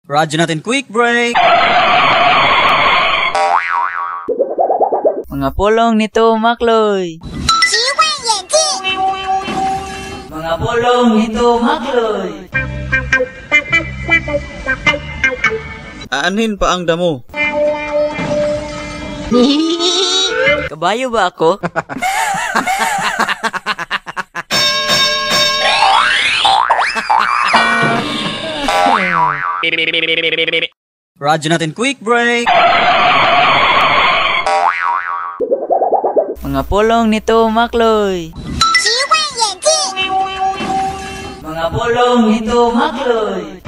Radyo natin, quick break! Mga pulong nito, Makloy. Mga pulong nito, Makloy. Aanhin pa ang damo. Kabayo ba ako? Radyo natin, quick break! Mga pulong nito, Makloy. Mga pulong nito, Makloy.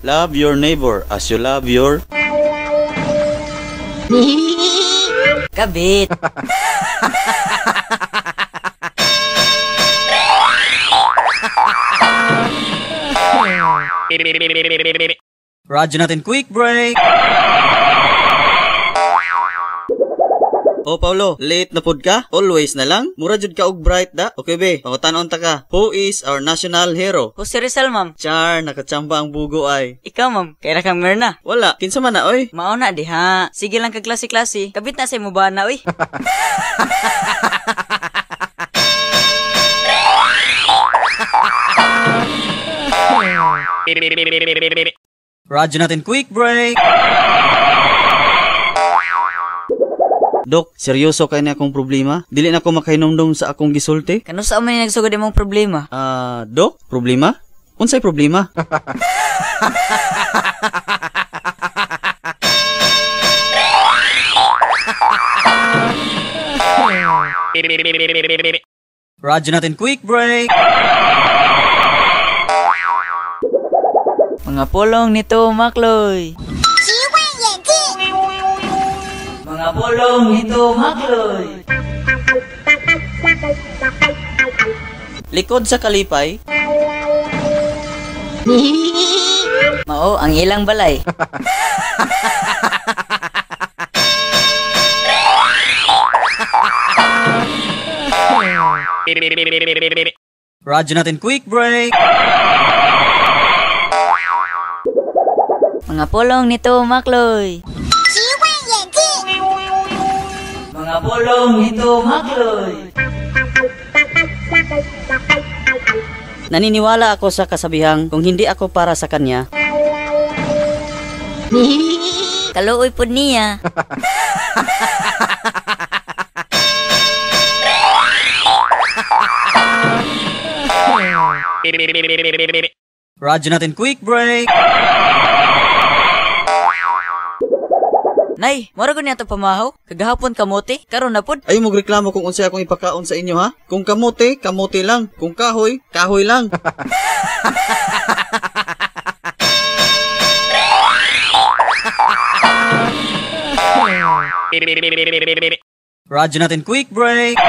Love your neighbor as you love your... Kabit. Radyo natin, quick break! Oh, Paulo, late na pud ka? Always na lang? Mura jud ka og bright da? Okay be, pangutan-on ta ka. Who is our national hero? Jose Rizal, ma'am. Char, nakachamba ang bugo ay. Ikaw, ma'am. Kaya na kang Mirna. Wala, kinsa man na oy? Mao na diha. Sige lang ka klase-klase. Kabit na sa imo bana, oy. Radyo natin, quick break! Dok, seryoso kay ni akong problema? Dili na ko makahinumdum sa akong gisulti? Kano sa man nagsugod imong problema? Ah, Dok, problema? Unsay problema? Radyo natin, quick break! Mga pulong nito, Makloy. Mga pulong nito, Makloy. Likod sa kalipay? Mao ang ilang balay. Radyo natin, quick break! Mga pulong nito, Makloy. Mga pulong nito, Makloy. Naniniwala ako sa kasabihang kung hindi ako para sa kanya, Kaluoy pod niya. Radyo natin, quick break! Nay, mura ko niya ito pamahaw. Kagahapon kamote, karon na pod. Ay mo reklamo kung unsay akong ipakaon sa inyo ha? Kung kamote, kamote lang. Kung kahoy, kahoy lang. Radyo natin, quick break!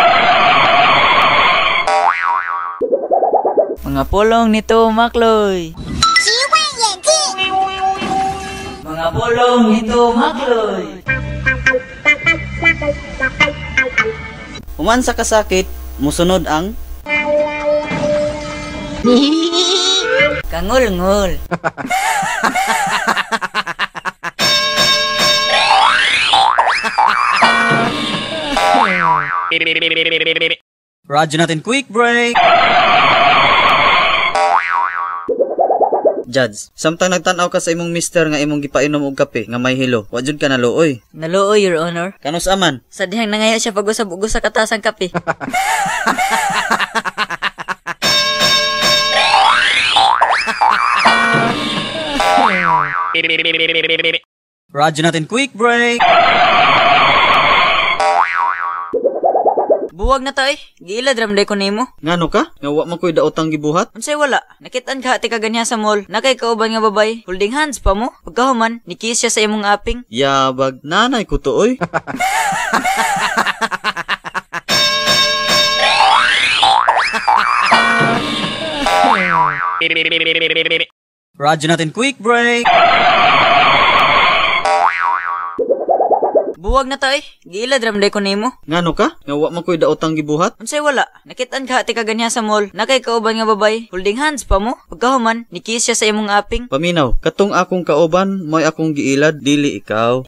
Mga pulong nito, Makloy. Mga pulong nito, Makloy. Human sa kasakit, musunod ang Kangul-ngul. Radyo natin, quick break! Judge. Samtang nagtan-aw ka sa imong mister nga imong gipainom og kape nga may hilo, wa jud ka naluoy. Naluoy, Your Honor. Kanus aman? Sa dihang nangaya siya pag-usab-ugos sa katasang kape. Radyo natin, quick break! Buwag na ta eh. Giila dram day ko nimo. Ngano ka? Nga wa man ko'y daotang gibuhat? Unsay wala? Nakitaan ka ati ka ganyan sa mall. Nakay kauban nga babay. Holding hands pa mo. Pagkahuman, nikiss siya sa imong aping. Yabag, nanay ko to oy. Radyo natin, quick break! Buwag na ta eh. Giilad ramday ko nimo. Ngano ka? Nga wa man ko'y daotang gibuhat? Unsay wala? Nakitaan ka ati kaganyan sa mall. Nakay kauban nga babay. Holding hands pa mo. Pagkahuman, ni-kiss siya sa imong aping. Paminaw, katong akong kauban, mo'y akong giilad, dili ikaw.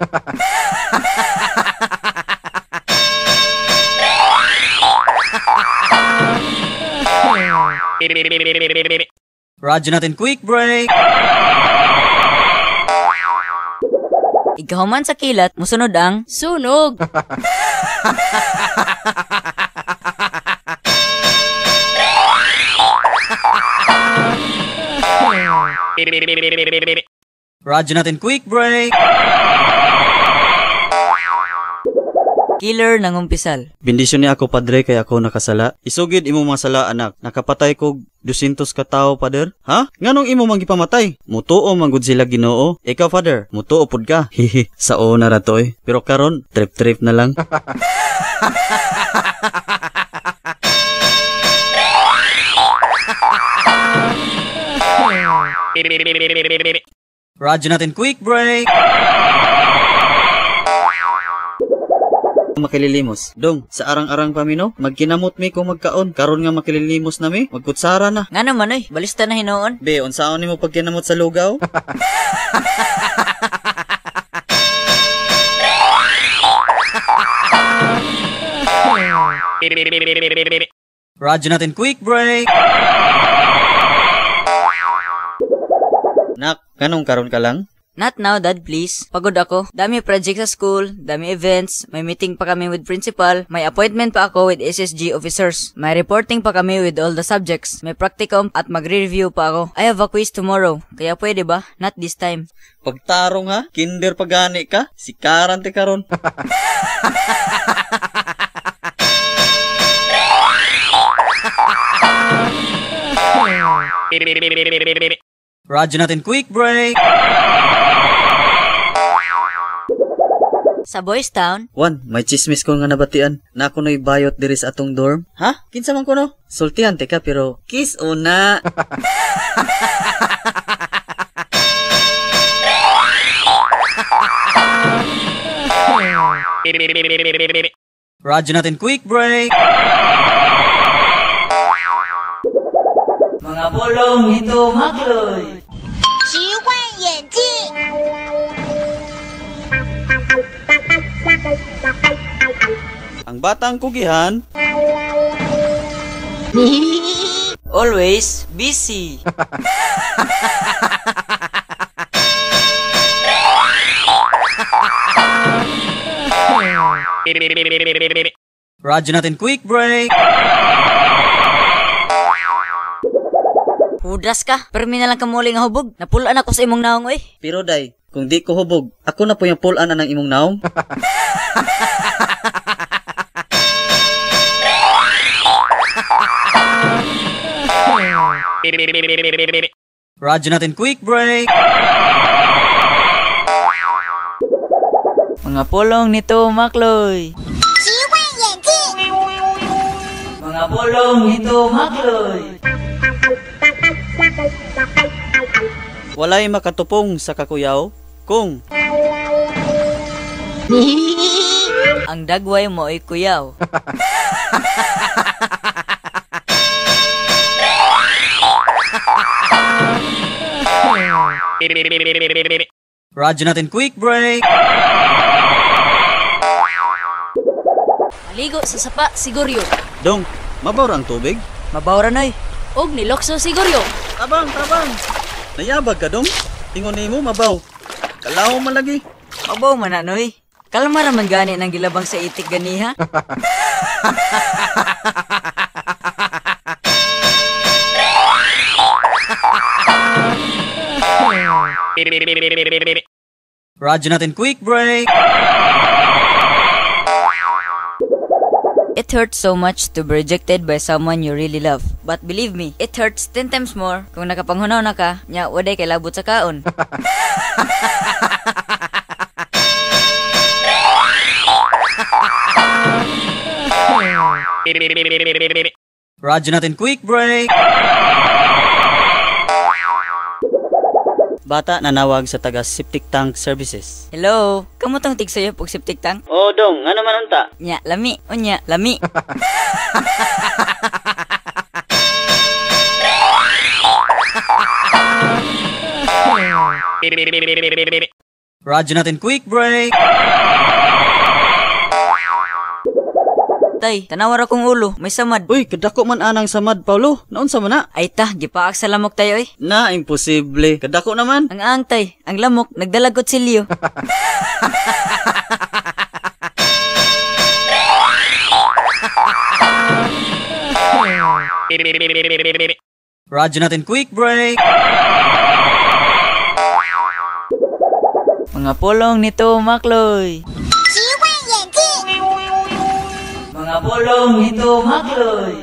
Radyo natin quick break. Ikahuman sa kilat, musunod ang sunog. Radyo natin quick break. Killer ng umpisal. Bendisyon ni ako, padre, kay ako nakasala. Isugid imong mga sala, anak. Nakapatay kog 200 ka tawo, father. Ha? Nganong imo man gipamatay? Mutuo man gud sila Ginoo. Ikaw, father, mutuo pud ka. Hihi, sao na ra to eh. Pero karon, trip-trip na lang. Radyo natin quick break. Makililimos. Dong, sa arang-arang pamino, magkinamot mi kung magkaon. Karon nga makililimos na mi, magkutsara na. Nga naman oy, balista na hinuon. Be, unsaon nimo pagkinamot sa lugaw? Radyo natin quick break. Nak, kanong karon ka lang? Not now, Dad, please. Pagod ako. Dami project sa school, dami events, may meeting pa kami with principal, may appointment pa ako with SSG officers, may reporting pa kami with all the subjects, may practicum at magre-review pa ako. I have a quiz tomorrow, kaya pwede ba? Not this time. Pagtarong ha, kinder pagani ka, sikaran te karon. Radyo natin quick break. Sa Boys Town, Juan, may chismis ko nga nabatian na ako na'y bayot diri sa atong dorm. Ha? Kinsa man ko no? Sultihan te ka pero kiss una. Radyo natin quick break. Mga pulong ito makloy. 十万眼镜。 Ang batang kugihan, Always busy. Radyo natin quick break. Hudas ka. Permi na lang kamuli nga hubog. Napulaan ako sa imong naong oy. Pero day, kung di ko hubog, ako na po yung pulaan ng imong naong. Radyo natin quick break. Mga pulong nito makloy. 十万眼镜。 Mga pulong nito makloy. Walay makatupong sa kakuyaw kung Ang dagway mo ay kuyaw. Radyo natin quick break. Maligo sa sapa siguryo. Dong, mabaw ra ang tubig. Mabaw ra noy. Og nilokso siguryo. Tabang, tabang. Nayabag ka dong. Ingon nimo mabaw. Kalaw man lagi. Mabaw man na noy. Kalma ra man gani nang gilabang sa itik ganiha. Radyo natin quick break. It hurts so much to be rejected by someone you really love. But believe me, it hurts 10 times more kung nakapanghunaw na ka, nya waday kay labot sa kaon. Radyo natin quick break. Bata nanawag sa taga Septic Tank Services. Hello, kamo tong tigsayop og septic tank? Oh, dong, ngano man unta? Nya, lami. Unya, lami. Radyo natin quick break. Tay, tanawar akong ulo, may samad. Uy, kadako man anang samad, Paulo. Naunsa man na? Ay ta, gipaak sa lamok tayo eh. Na, imposible. Kadako naman. Ang angtay, ang lamok, nagdalagot si Leo. Radyo natin quick break. Mga pulong nito, Makloy. 十万眼镜， Mga pulong nito, Makloy.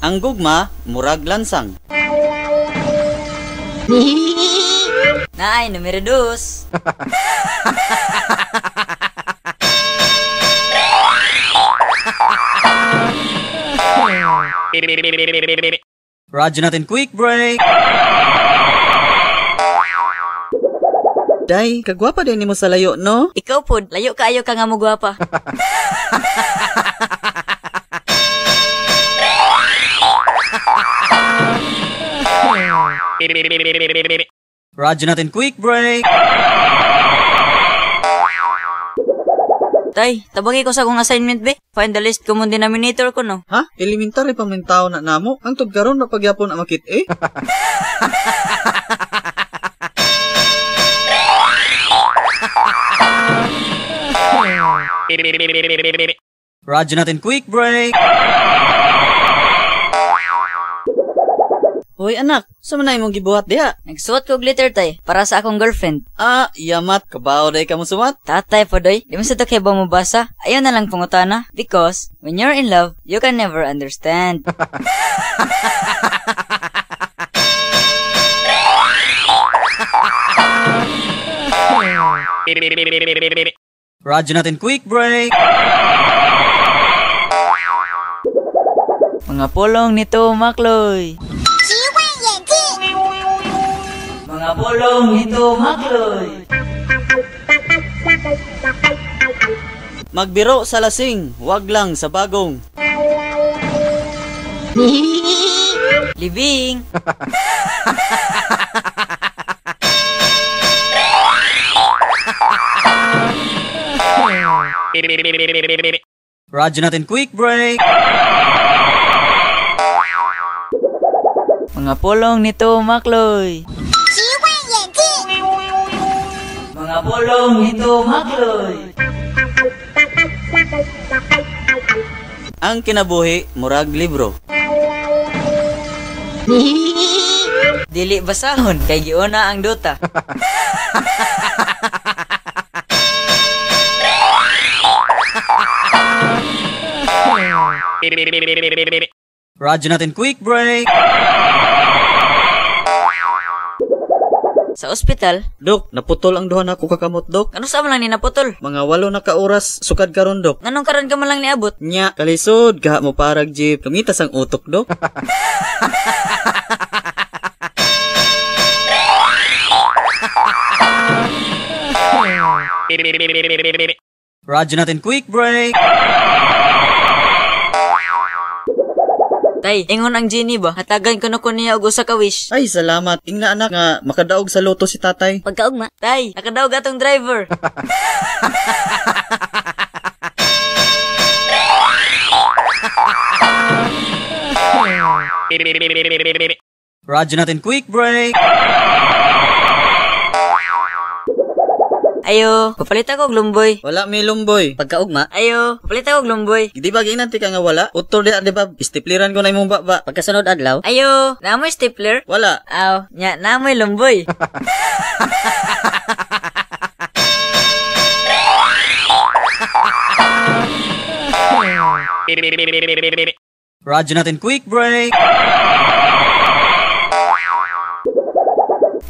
Ang gugma, murag lansang. Naay, numero dos. Radyo natin quick break. Day, kagwapa din nimo sa layo, no? Ikaw pod, layo kaayo ka nga mo gwapa. Radyo natin quick break. Tay, tabangi ko sa akong assignment be. Find the least common denominator ko no. Ha? Elementary pa man tao na namo. Ang tugkaron na pagyapon na makit eh. Radyo natin quick break. Hoy anak, sa man na imong gibuhat diha? Nagsuot ko og glitter tay para sa akong girlfriend. Ah, yamat, kabaw day ka mo sumat. Tatay podoy, di mo sa to kay ba mobasa? Ayaw na lang pangutana because when you're in love, you can never understand. Radyo natin quick break. Mga pulong nito, Makloy. 十万眼镜， Mga pulong nito, Makloy. Magbiro sa lasing, wag lang sa bagong. Libing. Radyo natin quick break. Mga pulong nito, Makloy. 十万眼镜， Mga pulong nito, Makloy. Ang kinabuhi, murag libro. Dili basahon kay giuna ang duta. Radyo natin quick break. Sa ospital, Dok, naputol ang duha nako kakamot, dok. ano sa man lang ni naputol? Mga 8 na ka oras, sukad karon, dok. Nganong karon ka man lang niabot? Nya, kalisod, gaha mo parag jeep. Lumitas ang utok, dok. Radyo natin quick break. Tay, ingon ang genie ba? Hatagan ko na ko niya og usa ka wish. Ay, salamat. Ingna anak nga makadaog sa loto si tatay. Pagkaugma. Tay, nakadaog atong driver. Radyo natin quick break. Ayo, papalit ako og lumboy. Wala may lumboy. Pagkaugma. Ayo, papalit ako og lumboy. Di ba giinan ti ka nga wala? Utol diha di ba? Istipliran ko na imong baba. Pagkasunod adlaw. Ayo, naamoy stapler? Wala. Aw, nya naamoy lumboy. Radyo natin quick break.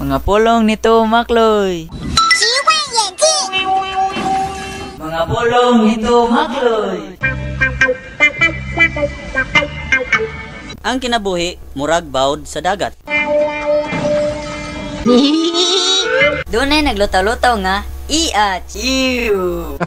Mga pulong nito, Makloy. 十万眼镜， Mga pulong nito, Makloy. Ang kinabuhi, murag bawd sa dagat. Dunay naglutaw-lutaw nga iach. Ew.